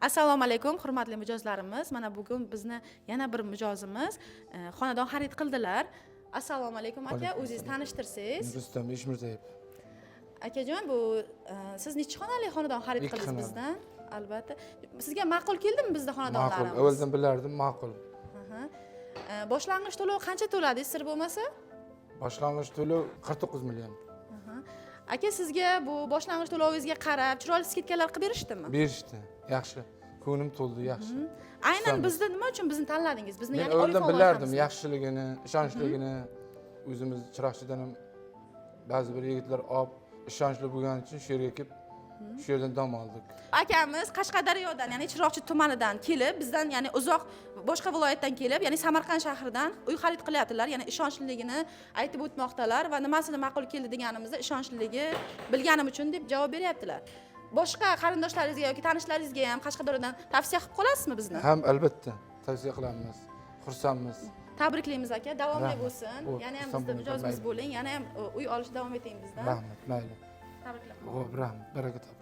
Assalomu alaykum, hurmatli mijozlarimiz. Mana bugun bizni yana bir mijozimiz xonadon xarid qildilar. Assalomu alaykum, aka. Alaykum. O'zingizni tanishtirsangiz. Rustam Eshmirzayev. Akajon, bu siz nechi xonali xonadon xarid Ikki qildingiz xonali. bizdan? Albatta. Sizga ma'qul keldimi bizni Ma'qul. xonadonlarimiz? Avvaldan bilardim, ma'qul. Aha. Boshlang'ich to'lov qancha to'ladingiz, sir bo'lmasa? Boshlang'ich to'lov 49 million. Aha. Aka, sizga bu boshlang'ich to'lovingizga qarab chiroyli скидка lar qilib berishdimi? Berishdi. Yaxshi. Ko'nglim to'ldi, yaxshi. Aynan Xursandmiz. bizda nima uchun bizni tanladingiz? Bizni, Men ya'ni avvaldan Olifon bilardim loyihamizni. yaxshiligini, ishonchligini. O'zimiz Chiroqchidan ham ba'zi bir yigitlar olib, ishonchli bo'lgani uchun shu yerga kelib, shu yerdan dam oldik. Akamiz Qashqadaryodan, ya'ni Chiroqchi tumanidan kelib, bizdan, ya'ni uzoq boshqa viloyatdan kelib, ya'ni Samarqand shahridan uy xarid qilyaptilar, ya'ni ishonchliligini aytib o'tmoqdalar va nimasini ma'qul keldi deganimizda, "Ishonchliligi bilganim uchun", deb javob beryaptilar. Boshqa qarindoshlaringizga yoki tanishlaringizga ham Qashqadaryodan tavsiya qilib qolasizmi bizni? Ham albatta tavsiya qilamiz. Xursandmiz. Tabriklaymiz, aka, davomli Rahmat. bo'lsin. Xo'p, Yana ham xursand bizni bo'ldim, mijozimiz mayli. bo'ling, yana ham uy olishda davom eting bizdan. Rahmat, mayli. Tabriklayman. Xo'p, rahmat, baraka toping.